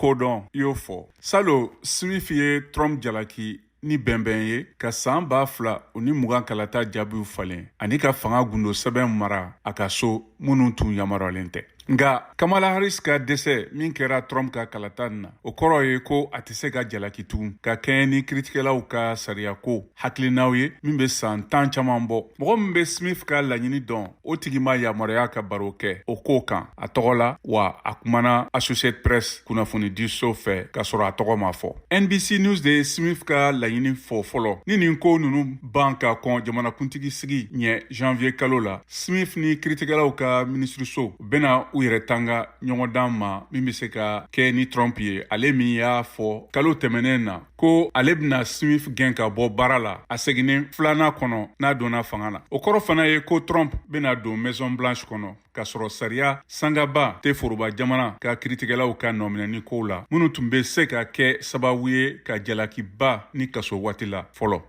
ko dɔn, i y'o fɔ. Salon, Smith ye Trump jalaki ni bɛnbɛn ye ka saan 2020 kalata jaabiw falen ani ka fanga gundo sɛbɛn mara a ka so minnu tun yamaruyalen tɛ. Nka Kamala Harris ka dɛsɛ min kɛra Trump ka kalata na, o kɔrɔ ye ko a tɛ se ka jalaki tugun ka kɛɲɛ ni kiritigɛlaw ka sariyako hakilinaw ye min bɛ san 10 caman bɔ. Mɔgɔ min bɛ Smith ka laɲini dɔn, o tigi ma yamaruya ka baro kɛ o ko kan a tɔgɔ la, wa a kumana Associated Press kunnafonidiso fɛ k'a sɔrɔ a tɔgɔ ma fɔ. NBC News de ye Smith ka laɲini fɔ fɔlɔ. Ni nin ko ninnu ban ka kɔn jamanakuntigi sigi ɲɛ janvier kalo la, Smith ni kiritigɛlaw ka minisiriso bɛna u yɛrɛ tanga ɲɔgɔndan ma min bɛ se ka kɛ ni Trump ye, ale min y'a fɔ kalo tɛmɛnen na ko ale bɛna Smith gɛn ka bɔ baara la a seginnen filanan kɔnɔ n'a donna fanga la. O kɔrɔ fana ye ko Trump bɛna don Maison Blanche kɔnɔ k'a sɔrɔ sariya sangaba tɛ foroba jamana ka kiritigɛlaw ka nɔminɛni kow la, minnu tun bɛ se ka kɛ sababu ye ka jalakiba ni kaso waati la fɔlɔ.